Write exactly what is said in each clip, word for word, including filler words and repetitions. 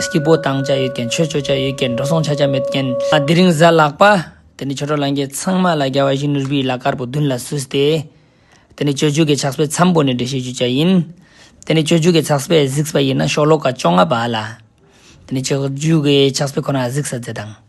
སྐྱིད་པོ་བཏང་བྱ་ཡོད་མཁན། ཆོས་ཅོ་བྱ་ཡོད་མཁན། འགྲོ་སོང་ཆ་བྱ་མེད་མཁན། དེ་རིང་གཟའ་ལྷག་པ། དེ་ནི་ཆོས་གྲོགས་ལྷན་རྒྱས་ཚང་མ་ལ་རྒྱལ་བ་ཡིད་བཞིན་ནོར་བུའི་བླ་དཀར་པོ་མདུན་ལ་བསུས་ཏེ། དེ་ནི་སྤྱོད་འཇུག་གི་ཕྱག་དཔེ་མཚམས་པོ་ནས་འགྲེལ་བཤད་ཞུ་བྱ་ཡིན། དེ་ནི་སྤྱོད་འཇུག་གི་ཕྱག་དཔེ་གཟིགས་པ་ཡིན་ན་ཤོ་ལོ་ཀ་བཅོ་ལྔ་པ་ལ། དེ་ནི་སྤྱོད་འཇུག་གི་ཕྱག་དཔེ་ཁོ་ན་གཟིགས་ས་མཛད་དང་།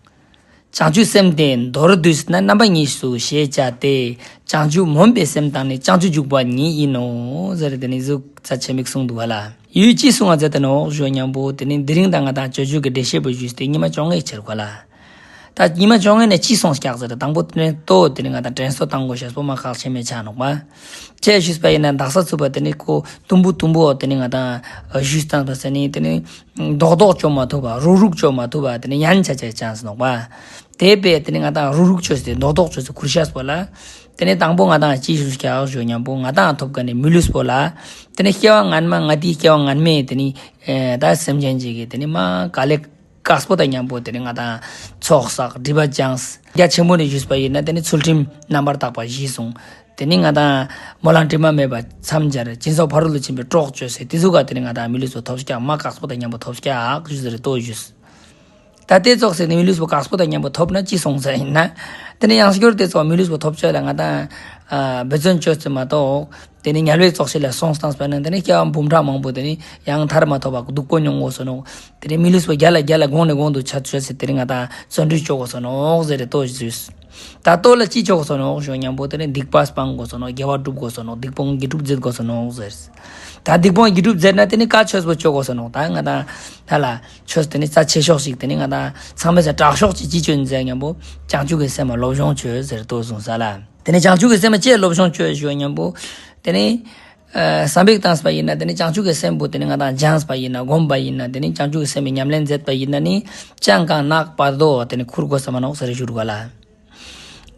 བྱང་ཆུབ་སེམས་དེ་མདོར་བསྡུས་ན་རྣམ་པ་གཉིས་སུ་ཤེས་བྱ་སྟེ། བྱང་ཆུབ་སྨོན་པའི་སེམས་དང་ནི་བྱང་ཆུབ་འཇུག་པ་ཉིད་ཡིན་ནོ། ཟེར་དེ་ནི་གཟུགས་རྩ་ཆེ་མིག་གསུངས་འདུག་བ་ལ། ཡུལ་ཅི་གསུང་བ་མཛད་དེ་ནོག་ཞུ་མཉམ་པོ་དེ་ནི་དེ་རིང་ད་ང་དང་སྤྱོད་འཇུག་གི་འགྲེལ་བཤད་པོ་ཞུས་ཏེ་ཉི་མ་བཅོ་ལྔའི་ཕྱིར་གོ་ལ། ད་ཉི་མ་བཅོ་ལྔ་ནས་ཅི་སོང་སྐྱག་ཟེར་དང་པོ་དེ་ནི་ལྟོ་དེ་ནི་ང་དང་དྲན་གསོ་བཏང་དགོས་ཤེས་པོ་མ་ཁག་ཆེ་མེད་ཆ་ནོག་པ། ཅེས་ཞུས་པ་ཡིན་ན་དག་ས་ཚུགས་པ་དེ་ནི་ཁོ་དུམ་བུ་དུམ་བུ་དེ་ནི་ང་དང་ཞུས་བཏང་པ་ཟེར་ནི་དེ་ནི་རྡོག་རྡོག་ཅོ་མ་ཐུབ་པ་རུག་རུག་ཅོ་མ་ཐུབ་པ་དེ་ནི་ཡན་ཆ་ཆ་ཅན་ཟེར་ནོག་པ། དེ་བས་དེ་ནི་ང་དང་རུག་རུག་ཅོས་ཏེ་རྡོག་རྡོག་ཅོས་ཏེ་ཁུར་ཤེས་པོ་ལ། དེ་ནི་དང་པོ་ང་དང་ཅི་ཞུ་སྐྱག་ཞུ་མཉམ་པོ་ང་དང་ཐོབ་མཁན་ནི་མི་ལུས་པོ་ལ། དེ་ནི་སྐྱེ་བ་སྔན་མ་ང་དེའི་སྐྱེ་བ་སྔན་མའི་དེ་ནི་ཨེ་ད་སེམས་ཅན་ཅིག་གི་དེ་ནི་མ་ག་ལེ་དཀགས་པོ་དང་མཉམ་པོ་དེ་ནི་ང་དང་ཚོགས་བསགས་སྒྲིབ་པ་སྦྱངས། རྒྱ་ཆེན་པོ་ནས་ཞུས་པ་ཡིན་ན་དེ་ནི་ཚུལ་ཁྲིམས་རྣམ་པར་དག་པ་གཞི་བཟུང་། དེ་ནི་ང་དང་སྨོན་ལམ་དྲི་མ་མེད་པ་མཚམས་སྦྱར། སྦྱིན་སོགས་ཕ་རོལ་ཏུ་ཕྱིན་པའི་གྲོགས་བཅོས་ཟེར་དེ་ཟུག་ག་དེ་ནི་ང་དང་མི་ལུས་པོ་ཐོབ་སྐྱག་མ་དཀགས་པོ་དང་མཉམ་པོ་ཐོབ་སྐྱག་ཞུ་ཟེར་ལྟོ་ཞུས། ད་དེ་ཙོགས་ཟེར་ནི་མི་ལུས་པོ་དཀགས་པོ་དང་མཉམ་པོ་ཐོབ་ན་ཅི་སོང་ཟེར་ཡིན་ན། དེ་ནི་ཡང་སྐྱར་དེ་ཙོགས་མི་ལུས་པོ་ཐོབ་ཆོག་ལ་ང་དང་འབད་བརྩོན་བཅོས་ཚེ་མ་གཏོགས། དེ་ནི་དམྱལ་བའི་ཙོགས་ཤིག་ལ་སོང་སྟངས་པ་ན་དེ་ནི་སྐྱེ་བ་འབུམ་ཕྲག་མང་པོ་དེ་ནི་ཡང་ཐར་མ་ཐོབ་པ་སྡུག་པོ་མྱོང་དགོས་སོ་ནོག། དེ་ནི་མི་ལུས་པོ་རྒྱལ་ལ་རྒྱལ་ལ་གོང་ནས་གོང་དུ་ཆ་ཆོས་ཟེར་དེ་ནི་ང་དང་བརྩོན་འགྲུས་བཅོ་དགོས་སོ་ནོག་ཟེར་ཏེ་ལྟོ་ཞུས། ད་ལྟོ་ལ་ཅི་བཅོ་དགོས་སོ་ནོག་ཞུ་མཉམ་པོ་དེ་ནི་སྡིག་པ་སྤང་དགོས་སོ་ནོག། དགེ་བ་སྒྲུབ་དགོས་སོ་ནོག། སྡིག་སྤོང་དགེ་སྒྲུབ་མཛད་དགོས་སོ་ནོག་ཟེར། ད་སྡིག་སྤོང་དགེ་སྒྲུབ་མཛད་ན་དེ་ནི་ཀ་ཆོས་པོ་བཅོ་དགོས་སོ་ནོག། ད་ང་དང་ཧ་ལ་ཆོས་དེ་ནི་རྩ་ཆེ་ཤོས་ཤིག་དེ་ནི་ང་དང་ཚང་མའི་ས་དྲག་ཤོས་ཅིག་ཅི་བཅོ་ཡིན་ཟེར་མཉམ་པོ་བྱང་ཆུབ་ཀྱི་སེམས་ལ་སློབ་སྦྱོང་བཅོས་ཟེར་ལྟོ་གསུངས་ས་ལ། དེ་ནི་བྱང་ཆུབ་ཀྱི་སེམས་ལ་ཅི་སློབ་སྦྱོང་བཅོས་ཞུ་མཉམ་པོ་དེ་ནི་ཨ་བསམ་པའི་བཏང་པ་ཡིན་ན་དེ་ནི་བྱང་ཆུབ་ཀྱི་སེམས་པོ་དེ་ནི་ང་དང་སྦྱངས་པ་ཡིན་ན་སྒོམ་པ་ཡིན་ན་དེ་ནི་བྱང་ཆུབ་ཀྱི་སེམས་ཀྱི་ཉམས་ལེན་མཛད་པ་ཡིན་ན་ནི་ཅང་གང་ནག་བར་དོ་དེ་ནི་ཁུར་དགོས་ས་མ་ནོག་ཟེར་ཞུ་རུ་ག་ལ།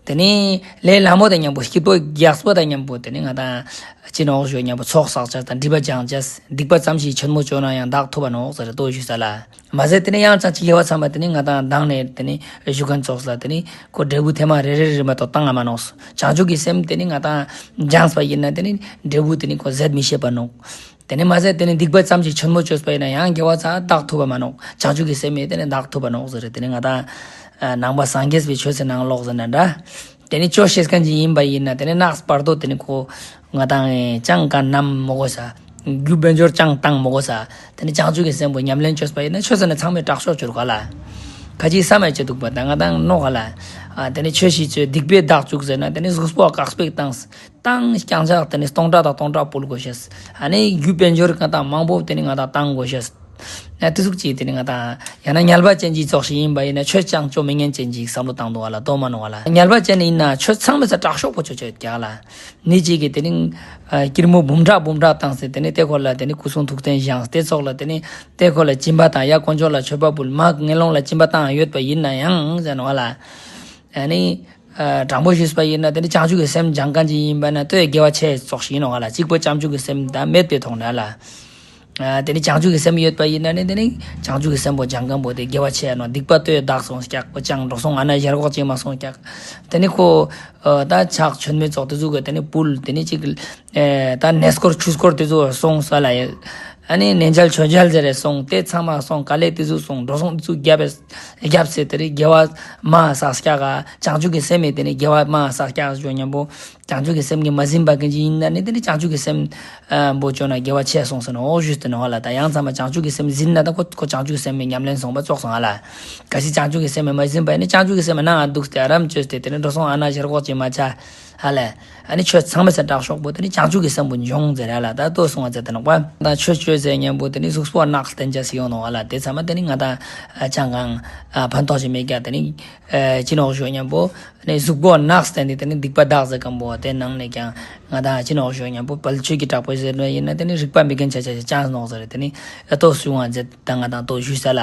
དེ་ནི་ལས་སླ་མོ་དང་མཉམ་པོ་སྐྱིད་པོ་རྒྱགས་པོ་དང་མཉམ་པོ་དེ་ནི་ང་དང་ཅི་ནོག་ཞུ་མཉམ་པོ་ཚོགས་བསགས་ཅེས་དང་སྒྲིབ་པ་སྦྱང་ཅེས། སྡིག་པ་ཙམ་ཞིག་ཆེན་མོ་བཅོ་ན་ཡང་དག་ཐུབ་པ་ནོག་ཟེར་ལྟོ་ཞུས་ས་ལ། མ་ཟད་དེ་ནི་ཡང་ཅང་ཅིག་དགེ་བ་ཚང་མ་དེ་ནི་ང་དང་མདང་ནས་དེ་ནི་ཞུ་མཁན་ཙོགས་ལ་དེ་ནི་ཁོ་འབྲས་བུ་ཐེངས་མ་རེ་རེ་རེ་མ་གཏོགས་བཏང་ང་མ་ནོག། བྱང་ཆུབ་ཀྱི་སེམས་དེ་ནི་ང་དང་སྦྱངས་པ་ཡིན་ན་དེ་ནི་འབྲས་བུ་དེ་ནི་ཁོ་ཟད་མི་ཤེས་པ་ནོག། དེ་ནི་མ་ཟད་དེ་ནི་སྡིག་པ་ཙམ་ཞིག་ཆེན་མོ་བཅོས་པ་ཡིན་ན་ཡང་དགེ་བ་ཚང་དག་ཐུབ་པ་མ་ནོག། བྱང་ཆུབ་ཀྱི་སེམས་མེད་དེ་ནི་དག་ཐུབ་པ་ནོག་ཟེར་དེ་ནི་ང་དང་ནང་པ་སངས་རྒྱས་པའི་ཆོས་སི་ནང་ལོགས་ཟེར་ན་འདྲ། དེ་ནི་བཅོ་ཤེས་མཁན་ཅིག་ཡིན་པ་ཡིན་ན་དེ་ནི་ནགས་བར་དོ་དེ་ནི་ཁོ་ང་དང་ཅང་ག་ནམ་མོ་གོ་ས། རྒྱུ་དཔལ་འབྱོར་ཅང་བཏང་མོ་གོ་ས། དེ་ནི་བྱང་ཆུབ་ཀྱི་སེམས་པོ་ཉམས་ལེན་བཅོས་པ་ཡིན་ན་ཆོས་ཟེར་ན་ཚང་མའི་དྲག་ཤོས་བཅོ་རུ་ག་ལ། ཁ་ཅིག་བསམ་ཡ་ཅི་འདུག་པ་ད་ང་དང་ནོག་ག་ལ། ཨ་དེ་ནི་ཆོས་ཤིག་བཅོས་སྡིག་པའི་བདག་བཅུག་ཟེར་ན་དེ་ནི་གཟུགས་པོ་དཀགས་པོ་བཏང་། བཏང་རྐྱང་ཆག་དེ་ནི་སྟོང་ཕྲག་དང་སྟོང་ཕྲག་ཕུལ་དགོས་ཤེས། ཨ་ནི་རྒྱུ་དཔལ་འབྱོར་གང་དང་མང་པོ་དེ་ནི་ང་དང་བཏང་དགོས་ཤེས། ཨ་དེ་ཟུག་ཅིག་དེ་ནི་ང་དང་ཡང་ན་དམྱལ་བ་ཅན་ཅིག་ཙོགས་ཤིག་ཡིན་པ་ཡིན་ན་ཆོས་ཅང་བཅོ་མི་ཉན་ཅན་ཅིག་བསམ་བློ་བཏང་འདུག་ག་ལ་ལྟོ་མ་ནོག་ག་ལ། དམྱལ་བ་ཅན་ཡིན་ན་ཆོས་ཚང་མའི་ས་དྲག་ཤོས་པོ་བཅོ་བཅོ་ཡོད་ཀྱག་ལ། ནི་ཅིག་གི་དེ་ནི་ཨ་སྐྱིར་མོ་འབུམ་ཕྲག་འབུམ་ཕྲག་བཏང་སྟེ་དེ་ནི་དེ་ཁོ་ལ་དེ་ནི་སྐུ་གསུང་ཐུགས་རྟེན་བཞེངས་ཏེ་ཙོགས་ལ་དེ་ནི་དེ་ཁོ་ལ་སྦྱིན་པ་དང་ཡ་དཀོན་མཆོག་ལ་མཆོད་པ་ཕུལ་མ་ངན་སློང་ལ་སྦྱིན་པ་བཏང་ཡོད་པ་ཡིན་ན་ཡང་ཟེར་ནོག་ག་ལ། ཨ་ནི། ཨ་དྲང་པོ་ཞུས་པ་ཡིན་ན་དེ་ནི་བྱང་ཆུབ་ཀྱི་སེམས་སྦྱང་མཁན་ཅིག་ཡིན་པ་ན་ལྟོས་དགེ་བ་ཆེ་ཙོགས་ཤིག་ཡིན་ནོག་ག་ལ། གཅིག་པོ་བྱང་ཆུབ་ཀྱི་སེམས་དང་མེད་པའི་ཐོག་ནས་ལ། ཨ་དེ་ནི་བྱང་ཆུབ་ཀྱི་སེམས་ཡོད་པ་ཡིན་ན་ནི་དེ་ནི་བྱང་ཆུབ་ཀྱི་སེམས་པོ་སྦྱང་མཁན་པོ་དེ་དགེ་བ་ཆེ་ཡ་ནོག། སྡིག་པ་ལྟོས་དག་སོང་སྐྱག་པོ་ཅང་འགྲོ་སོང་ཨ་ན་ཞེ་གོག་ཅིག་མ་སོང་སྐྱག། དེ་ནི་ཁོ་ཨ་ད་ཕྱག་མཆོད་མེ་ཙོགས་དེ་ཟུག་གི་དེ་ནི་ཕུལ་དེ་ནི་ཅིག་ཨེ་ད་གནས་སྐོར་ཆོས་སྐོར་དེ་ཟུག་སོང་ས་ལ་ཡ། ཨ་ནི་གནས་མཇལ་མཆོད་མཇལ་ཟེར་རེ་སོང་དེ་ཚང་མ་སོང་ག་ལེ་དེ་ཟུག་སོང་འགྲོ་སོང་དེ་ཟུག་རྒྱབ་པས། རྒྱབ་སེ་དེ་རིང་དགེ་བ་མ་བསགས་སྐྱག་ག། བྱང་ཆུབ་ཀྱི་སེམས་མེད་དེ་ནི་དགེ་བ་མ་བསགས་སྐྱག་ཞུ་མཉམ་པོ། བྱང་ཆུབ་ཀྱི་སེམས་ཀྱིས་མ་ཟིན་པ་ཀུན་གྱི་ཡིན་ན་ནི་དེ་ནི་བྱང་ཆུབ་ཀྱི་སེམས་ཨ་པོ་བཅོས་ན་དགེ་བ་ཆེ་སོང་ཟེར་ནོག་ཞུས་ཏེ་ནོག་ག་ལ། ད་ཡང་ཚང་མ་བྱང་ཆུབ་ཀྱི་སེམས་ཟིན་ན་ད་ཁོ་ཁོ་བྱང་ཆུབ་ཀྱི་སེམས་ཉམས་ལེན་སོང་པ་ཙོགས་སོང་ག་ལ། གལ་སྲིད་བྱང་ཆུབ་ཀྱི་སེམས་མ་ཟིན་པ་ཡིན་ན་བྱང་ཆུབ་ཀྱི་སེམས་ནང་འདུག་སྟེ་ཨ་རམ་བཅོས་ཏེ་དེ་ནི་འགྲོ་སོང་ཨ་ན་ཞེ་གོག་ཅིག་མ་ཆ། ཧ་ལས། ཨ་ནི་ཆོས་ཚང་མའི་ས་དྲག་ཤོས་པོ་དེ་ནི་བྱང་ཆུབ་ཀྱི་སེམས་པོ་འབྱུང་ཟེར་ཡ་ལ་ད་ལྟོས་གསུང་བ་མཛད་དེ་ནོག་པ། ད་ཆོས་བཅོས་ཟེར་མཉམ་པོ་དེ་ནི་གཟུགས་པོ་ནག་བསྟན་ཅེས་ཡོང་ནོག་ག་ལ། དེ་ཚང་མ་དེ་ནི་ང་དང་ཨ་ཅང་གང་ཨ་ཕན་ཐོགས་ཤིག་མེད་ཀྱག། དེ་ནི་ཨ་ཅི་ནོག་ཞུ་མཉམ་པོ་ནི་གཟུགས་པོ་ནག་བསྟན་ཏེ་དེ་ནི་སྡིག་པ་དག་ཟེར་མཁན་པོ་དེ་ནང་ནས་ཀྱང་ང་དང་ཨ་ཅི་ནོག་ཞུ་མཉམ་པོ་དཔལ་ཆོས་ཀྱི་གྲགས་པ་ཟེར་ནོག་ཡིན་ན་དེ་ནི་རིག་པ་མེད་མཁན་ཆ་ཆ་ཆ་ཅང་ནོག་ཟེར་དེ་ནི་ཨ་ལྟོས་གསུང་བ་མཛད་ད་ང་དང་ལྟོས་ཞུས་ས་ལ།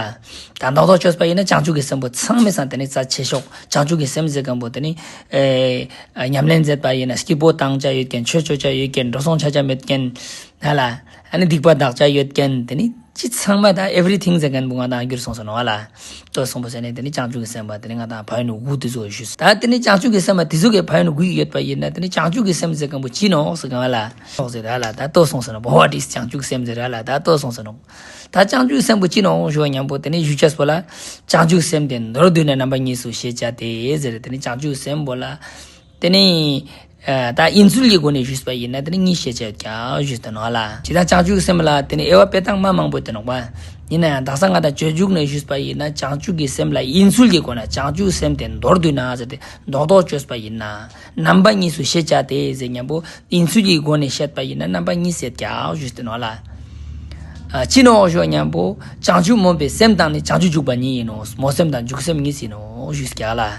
ད་རྡོག་རྡོག་བཅོས་པ་ཡིན་ན་བྱང་ཆུབ་ཀྱི་སེམས་པོ་ཚང་མའི་ས་དེ་ནི་རྩ་ཆེ་ཤོས་བྱང་ཆུབ་ཀྱི་སེམས་ཟེར་མཁན་པོ་དེ་ནི་ཨེ། ཨ་ཉམས་ལེན་མཛད་པ་ཡིན་ན་སྐྱིད་པོ་བཏང་བྱ་ཡོད་མཁན། ཆོས་ཅོ་བྱ་ཡོད་མཁན། འགྲོ་སོང་ཆ་བྱ་མེད་མཁན། ཧ་ལ། ཨ་ནི་སྡིག་པ་དག་བྱ་ཡོད་མཁན། དེ་ནི་ ཅི་ཚང་མ་ད་ཨེ་བི་རི་ཐིང་ཟེར་ཁན་བོ་ང་དང་གྱུར་སོང་ཟེར་ནོག་ལེ། ལྟོས་སོང་པ་ཟེར་ནེ་དེ་ནི་བྱང་ཆུབ་ཀྱི་སེམས་པོ་དེ་ནི་ང་དང་ཕན་ཡོན་དགུ་དེ་ཙོགས་ཞུས། ད་དེ་ནི་བྱང་ཆུབ་ཀྱི་སེམས་པོ་དེ་ཙོགས་ཀྱི་ཕན་ཡོན་དགུ་ཡོད་པ་ཡིན་ན་དེ་ནི་བྱང་ཆུབ་ཀྱི་སེམས་ཟེར་ཁན་བོ་ཅི་ནོག་ཟེར་ཁན་བ་ལེ། ནོག་ཟེར་ར་ལེ། ད་ལྟོས་སོང་ཟེར་ནོག། བོ་ཝ་ཊི་ཨིས་བྱང་ཆུབ་ཀྱི་སེམས་ཟེར་ར་ལེ། ད་ལྟོས་སོང་ཟེར་ནོག། ད་བྱང་ཆུབ་ཀྱི་སེམས་པོ་ཅི་ནོག་ཞུ་བ་ཉམ་པོ་དེ་ནི་ཞུ་ཅེས་པོ་ལ། བྱང་ཆུབ་སེམས་དེ་མདོར་བསྡུས་ནས་རྣམ་པ་གཉིས་སུ་ཤེས་བྱ་སྟེ་ཟེར། དེ་ནི་བྱང་ཆུབ་ཀྱི་སེམས་པོ་ལ། དེ་ནི་ཨ་ད་ཡིན་ཚུལ་གྱི་སྒོ་ནས་ཞུས་པ་ཡིན་ན་དེ་ནི་གཉིས་ཤེས་བྱ་ཡོད་ཀྱག་ཞུས་ཏེ་ནོག་ལེ། ཇི་ལྟར་བྱང་ཆུབ་ཀྱི་སེམས་ལ་དེ་ནི་དབྱེ་བ་དཔེ་སྟངས་མ་མང་པོ་ཡོད་དེ་ནོག་པ། ཡིན་ན་ཡང་དག་ས་ང་དང་སྤྱོད་འཇུག་ནས་ཞུས་པ་ཡིན་ན་བྱང་ཆུབ་ཀྱི་སེམས་ལ་ཡིན་ཚུལ་གྱི་སྒོ་ནས་བྱང་ཆུབ་སེམས་དེ་མདོར་བསྡུས་ན་ཟེར་ཏེ་རྡོག་རྡོག་བཅོས་པ་ཡིན་ན། རྣམ་པ་གཉིས་སུ་ཤེས་བྱ་སྟེ་ཟེར་ཉམ་པོ་ཡིན་ཚུལ་གྱི་སྒོ་ནས་བཤད་པ་ཡིན་ན་རྣམ་པ་གཉིས་ཡོད་ཀྱག་ཞུས་ཏེ་ནོག་ལེ། ཨ་ཅི་ནོག་ཞུ་ཉམ་པོ་བྱང་ཆུབ་སྨོན་པའི་སེམས་དང་ནི་བྱང་ཆུབ་འཇུག་པ་གཉིས་ཡིན་ནོག། སྨོན་སེམས་དང་འཇུག་སེམས་གཉིས་ཡིན་ནོག་ཞུས་ཀྱག་ལེ།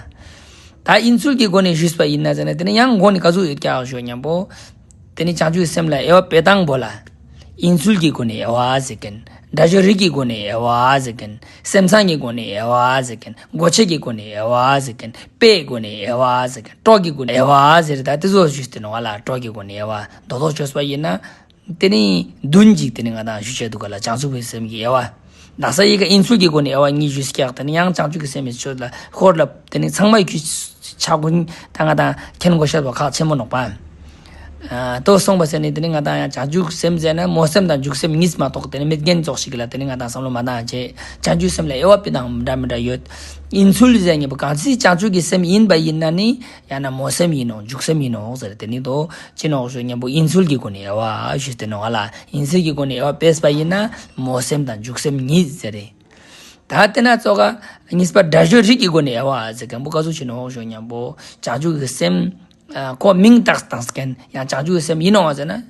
ད་ཡིན་ཚུལ་གྱི་སྒོ་ནས་ཞུས་པ་ཡིན་ན་ཟེར་ན་དེ་ནི་ཡང་སྒོ་ནས་ག་ཟུག་ཡོད་ཀྱག་ཞུ་ཉམ་པོ། དེ་ནི་བྱང་ཆུབ་སེམས་ལ་དབྱེ་བ་དཔེ་སྟངས་པོ་ལ། ཡིན་ཚུལ་གྱི་སྒོ་ནས་དབྱེ་བ་ཟེར་ཁན། སྒྲ་སྦྱོར་རིགས་ཀྱི་སྒོ་ནས་དབྱེ་བ་ཟེར་ཁན། སེམས་ཙམ་གྱི་སྒོ་ནས་དབྱེ་བ་ཟེར་ཁན། དགོས་ཆེད་ཀྱི་སྒོ་ནས་དབྱེ་བ་ཟེར་ཁན། དཔེའི་སྒོ་ནས་དབྱེ་བ་ཟེར་ཁན། གྲོགས་ཀྱི་སྒོ་ནས་དབྱེ་བ་ཟེར་ད་དེ་ཙོགས་ཞུས་ཏེ་ནོག་ལེ། གྲོགས་ཀྱི་སྒོ་ནས་དབྱེ་བ་རྡོག་རྡོག་བཅོས་པ་ཡིན་ན། དེ་ནི་བདུན་ཅིག་དེ་ནི་ང་དང་ཞུ་ཆ་འདུག་ག་ལེ། བྱང་ཆུབ་ཀྱི་སེམས་ཀྱི་དབྱེ་བ། དག་ས་ཡི་གེ་ཡིན་ཚུལ་གྱི་སྒོ་ནས་དབྱེ་བ་གཉིས་ཞུས་ཀྱག། དེ་ནི་ཡང་བྱང་ཆུབ་ཀྱི་སེམས་ཀྱི་ཆོས་ལ་ཧོར་ལ་དེ་ནི་ཚང་མ་ཡི་ཆ་ཀུན་ད་ང་དང་མཁྱེན་དགོས་ཤེས་པོ་ཁག་ཆེན་མོ་ནོག་པ། ཨ་ལྟོས་སོང་པ་ཟེར་ནི་དེ་ནི་ང་དང་ཡང་བྱང་ཆུབ་སེམས་ཟེར་ན་སྨོན་སེམས་དང་འཇུག་སེམས་གཉིས་མ་གཏོགས་དེ་ནི་མེད་ཁན་ཙོགས་ཤིག་ལ་དེ་ནི་ང་དང་བསམ་བློ་མ་བཏང་བྱས། བྱང་ཆུབ་སེམས་ལ་དབྱེ་བ་དཔེ་སྟངས་འདྲ་མི་འདྲ་ཡོད། ཡིན་ཚུལ་ཟེར་ཉམ་པོ་གང་ཅི་བྱང་ཆུབ་ཀྱི་སེམས་ཡིན་པ་ཡིན་ན་ནི། ཡང་ན་སྨོན་སེམས་ཡིན་ནོག། འཇུག་སེམས་ཡིན་ནོག་ཟེར་དེ་ནི་དོ་ཅི་ནོག་ཞུ་ཉམ་པོ་ཡིན་ཚུལ་གྱི་སྒོ་ནས་དབྱེ་བ་ཞུས་ཏེ་ནོག་ལེ། ཡིན་ཚུལ་གྱི་སྒོ་ནས་དབྱེ་བ་ཕེས་པ་ཡིན་ན་སྨོན་སེམས་དང་འཇུག་སེམས་གཉིས་ཟེར་རེ། ད་དེ་ན་ཙོགས་གཉིས་པ་སྒྲ་སྦྱོར་རིགས་ཀྱི་སྒོ་ནས་དབྱེ་བ་ཟེར་ཁན་བོ་ག་ཟུག་ཅི་ནོག་ཞུ་ཉམ་པོ་བྱང་ཆུབ་ཀྱི་སེམས། ཨ་ཁོ་མིང་བཏགས་བཏང་ཁན་ཡང་བྱང་ཆུབ་ཀྱི་སེམས་ཡིན་ནོག་ཟེར་ན།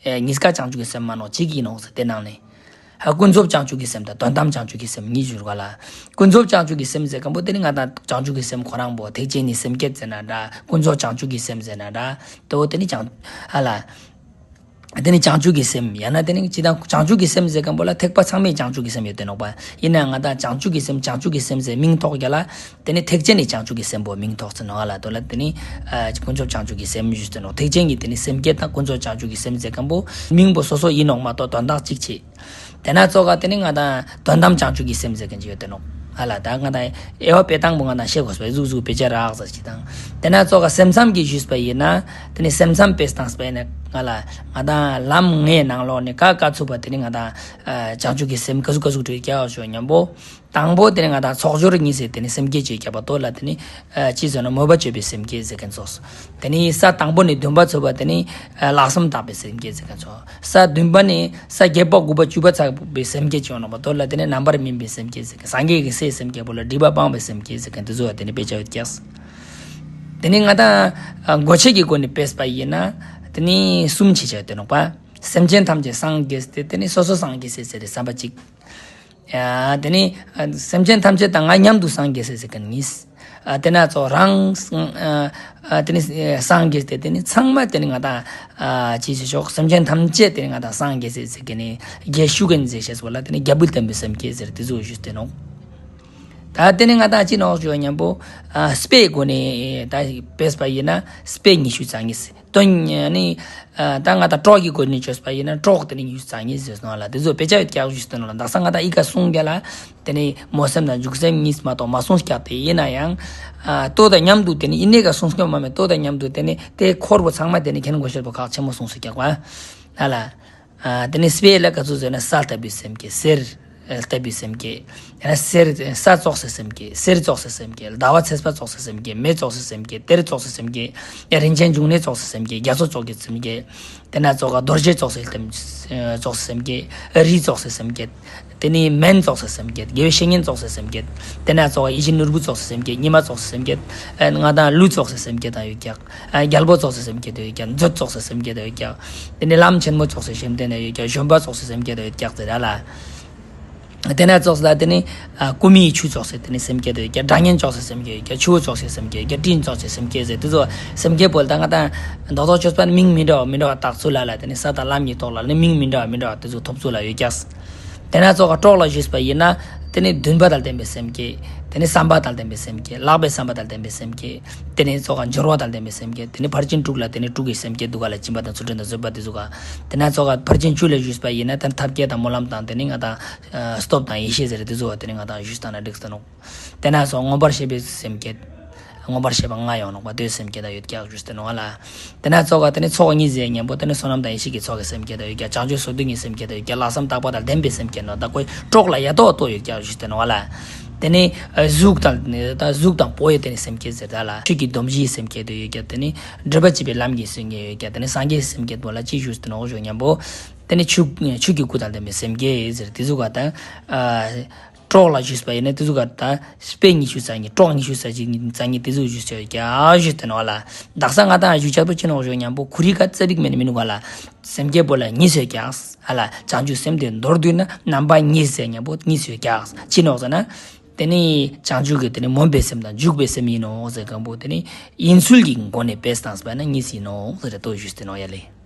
ཨེ་གཉིས་ཀ་བྱང་ཆུབ་ཀྱི་སེམས་མན་ནོག། གཅིག་ཡིན་ནོག་ཟེར་དེ་ནང་ནས། ཧ་ཀུན་རྫོབ་བྱང་ཆུབ་ཀྱི་སེམས་དང་དོན་དམ་བྱང་ཆུབ་ཀྱི་སེམས་གཉིས་འགྱུར་བ་ལ། ཀུན་རྫོབ་བྱང་ཆུབ་ཀྱི་སེམས་ཟེར་ཁན་བོ་དེ་ནི་ང་དང་བྱང་ཆུབ་ཀྱི་སེམས་ཁོ་རང་བོ་ཐེག་ཆེན་ནི་སེམས་བསྐྱེད་ཟེར་ན་འདྲ། ཀུན་རྫོབ་བྱང་ཆུབ་ཀྱི་སེམས་ཟེར་ན་འདྲ། དེ་བོ་དེ་ནི་བྱང་ཧ་ལ། དེ་ནི་བྱང་ཆུབ་ཀྱི་སེམས་ཡང་ན་དེ་ནི་ཅི་དང་བྱང་ཆུབ་ཀྱི་སེམས་ཟེར་ཁན་བོ་ལ་ཐེག་པ་ཚང་མའི་བྱང་ཆུབ་ཀྱི་སེམས་ཡོད་དེ་ནོག་པ། ཡིན་ན་ང་དང་བྱང་ཆུབ་ཀྱི་སེམས་བྱང་ཆུབ་ཀྱི་སེམས་ཟེར་མིང་ཐོགས་རྒྱ་ལ། དེ་ནི་ཐེག་ཆེན་ནི་བྱང་ཆུབ་ཀྱི་སེམས་པོ་མིང་ཐོགས་ཟེར་ནོག་ལ། དོ་ལ་དེ་ནི་ཨ་ཀུན་རྫོབ་བྱང་ཆུབ་ཀྱི་སེམས་ཞུས་ཏེ་ནོག། ཐེག་ཆེན་གྱི་དེ་ནི་སེམས་བསྐྱེད་དང་ཀུན་རྫོབ་བྱང་ཆུབ་ཀྱི་སེམས་ཟེར་ཁན་བོ་མིང་པོ་སོ་སོ་ཡིན་ནོག་མ་གཏོགས་དོན་དག་གཅིག་ཆེ། དེ་ན་ཙོགས་ག་དེ་ནི་ང་དང་དོན་དམ་བྱང་ཆུབ་ཀྱི་སེམས་ཟེར་ཁན་ཅིག་ཡོད་དེ་ནོག། ཧ་ལ་ད་ང་དང་དབྱེ་བ་ཕེ་སྟངས་པོ་ང་དང་ཤེས་དགོས་པའི་ཟུག་ཟུག་ཕེ་ཆ་རག་ཟེར་ཅིག་དང་། དེ་ན་ཙོགས་ག་སེམས་ཙམ་གྱི་ཞུས་པ་ཡིན་ན། དེ་ནི་སེམས་ཙམ་ཕེ་སྟངས་པ་ཡིན་ན་ང་ལ་ང་དང་ལམ་ལྔའི་ནང་ལོགས་ནས་ཀ་ཀ་ཚུགས་པ་དེ་ནི་ང་དང་ཨ་བྱང་ཆུབ་ཀྱི་སེམས་ག་ཟུག་ག་ཟུག་འགྲོ་ཀྱག་ཞུ་ཉམ་པོ། དང་པོ་དེ་ནི་ང་དང་ཚོགས་སྦྱོར་གཉིས་ཟེར་དེ་ནི་སེམས་བསྐྱེད་ཅིག་རྒྱབ་པ་དོ་ལ་དེ་ནི་ཨ་ཅི་ཟེར་ན་མོས་པ་སྤྱོད་པའི་སེམས་བསྐྱེད་ཟེར་ཁན་ཙོགས། དེ་ནི་ས་དང་པོ་ནས་བདུན་པ་ཚུགས་པ་དེ་ནི་ཨ་ལྷག་བསམ་བརྟག་པའི་སེམས་བསྐྱེད་ཟེར་ཁན་ཙོགས། ས་བདུན་པ་ནས་ས་བརྒྱད་པ་དགུ་པ་བཅུ་པ་ཚུགས་པའི་སེམས་བསྐྱེད་ཅིག་ཡོང་ནོག་པ་དོ་ལ་དེ་ནི་རྣམ་པར་སྨིན་པའི་སེམས་བསྐྱེད་ཟེར་ཁན། སངས་རྒྱས་ཀྱི་སའི་སེམས་བསྐྱེད་པོ་ལ་སྒྲིབ་པ་སྤངས་པའི་སེམས་བསྐྱེད་ཟེར་ཁན་དེ་ཚོ་དེ་ནི་ཕེ་ཆ་ཡོད་ཀྱག། དེ་ནི་ང་དང་ཨ་དགོས་ཆེད་ཀྱི་སྒོ་ནས་ཕེས་པ་ཡིན་ན། དེ་ནི་གསུམ་ཕེ་ཆ་ཡོད་དེ་ནོག་པ། སེམས་ཅན་ཐམས་ཅད་སངས་རྒྱས་ཏེ་དེ་ནི་སོ་སོ་སངས་རྒྱས་སེ་ཟེར་ཏེ་བསམ་པ་གཅིག། ཡ་དེ་ནི་ཨ་སེམས་ཅན་ཐམས་ཅད་དང་ང་མཉམ་དུ་སངས་རྒྱས་སེ་ཟེར་ཁན་གཉིས། ཨ་དེ་ན་ཙོགས་རང་ཨ་ཨ་དེ་ནི་ཨ་སངས་རྒྱས་ཏེ་དེ་ནི་ཚང་མ་དེ་ནི་ང་དང་ཨ་ཅི་ཞིག་ཤོག། སེམས་ཅན་ཐམས་ཅད་དེ་ནི་ང་དང་སངས་རྒྱས་སེ་ཟེར་ཁན་ནི་རྒྱས་ཤུགས་ཀུན་ཟེར་ཤེས་པོ་ལ་དེ་ནི་རྒྱལ་པོ་བསྟན་པའི་སེམས་བསྐྱེད་ཟེར་དེ་ཚོ་ཞུས་ཏེ་ནོག། ད་དེ་ནི་ང་དང་ཅི་ནོག་ཞུ་ཉམ་པོ་ཨ་དཔེའི་སྒོ་ནས་ད་ཕེས་པ་ཡིན་ན་དཔེ་ཉི་ཤུ་རྩ་གཉིས། དོན་ནི་ཨ་ད་ང་དང་གྲོགས་ཀྱི་སྒོ་ནས་བཅོས་པ་ཡིན་ན་གྲོགས་དེ་ནི་ཉི་ཤུ་རྩ་གཉིས་ཟེར་ནོག་ལ། དེ་ཚོ་ཕེ་ཆ་ཡོད་ཀྱག་ཞུས་ཏེ་ནོག་ལ། དག་ས་ང་དང་ཨི་ཀ་གསུངས་རྒྱ་ལ། དེ་ནི་སྨོན་སེམས་དང་འཇུག་སེམས་གཉིས་མ་གཏོགས་མ་གསུངས་ཀྱག་སྟེ། ཡིན་ན་ཡང་ཨ་ལྟོ་དང་མཉམ་དུ་དེ་ནི་ཨི་ནེ་ཀ་གསུངས་ཀྱག་མ་མེད། ལྟོ་དང་མཉམ་དུ་དེ་ནི་དེ་འཁོར་བོ་ཚང་མ་དེ་ནི་མཁྱེན་དགོས་ཤེས་པོ་ཁག་ཆེན་མོ་གསུངས་སུ་ཀྱག་པ། ཧ་ལ། ཨ་དེ་ནི་དཔེ་ལ་ག་ཚོད་ཟེར་ན་ས་ལྟ་བུའི་སེམས་བསྐྱེད། གསེར་ལྟ་བུའི་སེམས་བསྐྱེད། ཡང་ན་གསེར་ས་ཙོགས་སེ་སེམས་བསྐྱེད། གསེར་ཙོགས་སེ་སེམས་བསྐྱེད། ཟླ་བ་ཚེས་པ་ཙོགས་སེ་སེམས་བསྐྱེད། མེ་ཙོགས་སེ་སེམས་བསྐྱེད། གཏེར་ཙོགས་སེ་སེམས་བསྐྱེད། རིན་ཆེན་འབྱུང་གནས་ཙོགས་སེ་སེམས་བསྐྱེད། རྒྱ་མཚོ་ཙོགས་སེ་སེམས་བསྐྱེད། དེ་ན་ཙོགས་རྡོ་རྗེ་ཙོགས་སེ་སེམས་ཙོགས་སེ་སེམས་བསྐྱེད། རི་ཙོགས་སེ་སེམས་བསྐྱེད། དེ་ནི་སྨན་ཙོགས་སེ་སེམས་བསྐྱེད། དགེ་བའི་བཤེས་གཉེན་ཙོགས་སེ་སེམས་བསྐྱེད། དེ་ན་ཙོགས་ཡིད་བཞིན་ནོར་བུ་ཙོགས་སེ་སེམས་བསྐྱེད། ཉི་མ་ཙོགས་སེ་སེམས་བསྐྱེད། ཨ་ང་དང་ཀླུ་ཙོགས་སེ་སེམས་བསྐྱེད་དང་ཡོད་ཀྱག། ཨ་རྒྱལ་པོ་ཙོགས་སེ་སེམས་བསྐྱེད་དང་ཡོད་ཀྱག། མཛོད་ཙོགས་སེ་སེམས་བསྐྱེད་དང་ཡོད་ཀྱག། དེ་ནི་ལམ་ཆེན་མོ་ཙོགས་སེ་སེམས་བསྐྱེད་དང་ཡོད་ཀྱག། བཞོན་པ་ཙོགས་སེ་སེམས་བསྐྱེད་དང་ཡོད་ཀྱག་ཟེར་ར་ལ། དེ་ན་ཙོགས་ལ་དེ་ནི་ཨ་ཀུ་མིའི་ཆུ་ཙོགས་སེ་དེ་ནི་སེམས་བསྐྱེད་དང་ཡོད་ཀྱག། སྒྲ་སྙན་ཙོགས་སེ་སེམས་བསྐྱེད་ཡོད་ཀྱག། ཆུ་བོ་ཙོགས་སེ་སེམས་བསྐྱེད་ཡོད་ཀྱག། སྤྲིན་ཙོགས་སེ་སེམས་བསྐྱེད་ཟེར་དེ་ཚོ་སེམས་བསྐྱེད་པོ་ལ་ད་ང་དང་རྡོག་རྡོག་བཅོས་པ་ནི་མིང་མི་འདྲ་བ་མི་འདྲ་བ་བཏགས་ཚུལ་ལ་ལ། དེ་ནི་ས་དང་ལམ་གཉིས་ཐོག་ལ་ནི་མིང་མི་འདྲ་བ་མི་འདྲ་བ་དེ་ཚོ་ཐོབ་ཚུལ་ལ་ཡོད་ཀྱག། དེ་ན་ཙོགས་གྲོགས་ལ་ཞུས་པ་ཡིན་ན་ དེ་ནས་འདུན་པ་དང་ལྡན་པའི་སེམས་བསྐྱེད། དེ་ནས་བསམ་པ་དང་ལྡན་པའི་སེམས་བསྐྱེད། ལྷག་པའི་བསམ་པ་དང་ལྡན་པའི་སེམས་བསྐྱེད། དེ་ནས་ཙོགས་ཀ་སྦྱོར་བ་དང་ལྡན་པའི་སེམས་བསྐྱེད། དེ་ནས་ཕར་ཕྱིན་དྲུག་ལ་དེ་ནས་དྲུག་གི་སེམས་བསྐྱེད་འདུག་ག་ལ། སྦྱིན་པ་དང་ཚུལ་ཁྲིམས་དང་བཟོད་པ་དེ་ཟུག་ག་དེ་ནས་ཙོགས་ཀ་ཕར་ཕྱིན་བཅུ་ལ་ཞུས་པ་ཡིན་ན་དེ་ནས་ཐབས་མཁས་དང་སྨོན་ལམ་དང་དེ་ནས་ང་དང་ཨ་སྟོབས་དང་ཡེ་ཤེས་ཟེར་དེ་ཟུག་ག་དེ་ནས་ང་དང་ཞུས་བཏང་ན་འགྲིག་སྟེ་ནོག་དེ་ནས་སོ་མངོན་པར་ཤེས་པའི་སེམས་བསྐྱེད། མངོན་པར་ཤེས་པ་ལྔ་ཡོང་ནོག་པ་དེའི་སེམས་བསྐྱེད་དང་ཡོད་ཀྱག་ཞུས་ཏེ་ནོག་ལ། དེ་ནས་ཙོགས་ཀ་དེ་ནས་ཚོགས་གཉིས་ཟེར་མཁན་པོ་དེ་ནས་བསོད་ནམས་དང་ཡེ་ཤེས་ཀྱི་ཚོགས་ཀྱི་སེམས་བསྐྱེད་དང་ཡོད་ཀྱག་བྱང་ཆུབ་སོ་བདུན་གྱི་སེམས་བསྐྱེད་དང་ཡོད་ཀྱག་ལྷག་བསམ་དག་པ་དང་ལྡན་པའི་སེམས་བསྐྱེད་ནོག་ད་ཁོའི་གྲོགས་ལ་ཡ་ཏོ་ཏོ་ཡོད་ཀྱག་ཞུས་ཏེ་ནོག་ལ། དེ་ནས་ཨ་གཟུགས་དང་ད་གཟུགས་དང་པོ་ཡི་དེ་ནས་སེམས་བསྐྱེད་ཟེར་ད་ལ། ཆོས་ཀྱི་སྡོམ་བཞིའི་སེམས་བསྐྱེད་དུ་ཡོད་ཀྱག་དེ་ནས་སྒྲིབ་པ་བཅས་པའི་ལམ་གྱི་སེམས་བསྐྱེད་ཡོད་ཀྱག་དེ་ནས་སངས་རྒྱས་སེམས་བསྐྱེད་པོ་ལ་ཅི་ཞུས་ཏེ་ནོག་ཞུ་མཁན་པོ། དེ་ནས་ཆོས་ཆོས་ཀྱི་སྐུ་དང་ལྡན་པའི་སེམས་བསྐྱེད་ཟེར་དེ་ཟུག་ག་དང་། ཨ་གྲོགས་ལ་ཞུས་པ་ཡིན་ན་དེ་ཟུག་ག་ད་དཔེ་ཉི་ཤུ་རྩ་གཉིས། གྲོགས་ཉི་ཤུ་རྩ་གཅིག་རྩ་གཉིས་དེ་ཟུག་ཞུས་ཏེ་ཡོད་ཀྱག་ཞུས་ཏེ་ནོག་ལ། དག་ས་ང་དང་ཞུ་ཆ་པོ་ཅི་ནོག་ཞུ་མཁན་པོ་ཁོ་རི་ཀ་ཙ་པིག་མེན་མི་ནུག་ག་ལ། སེམས་བསྐྱེད་པོ་ལ་གཉིས་ཡོད་ཀྱག་ཨ་ལ། བྱང་ཆུབ་སེམས་དེ་མདོར་བསྡུས་ན་རྣམ་པ་གཉིས་ཟེར་མཁན་པོ་གཉིས་ཡོད་ཀྱག་ཅི་ནོག་ཟེར་ན། དེ་ནི་བྱང་ཆུབ་ཀྱི་དེ་ནི་སྨོན་པའི་སེམས་དང་འཇུག་པའི་སེམས་ཡིན་ནོག་ཟེར་མཁན་པོ་དེ་ནི་ཡིན་ཚུལ་གྱི་སྒོ་ནས་བེད་བཏང་བ་ན་གཉིས་ཡིན་ནོག་ཟེར་ཏེ་ཞུས་ཏེ་ནོག་ཡ་ལེ།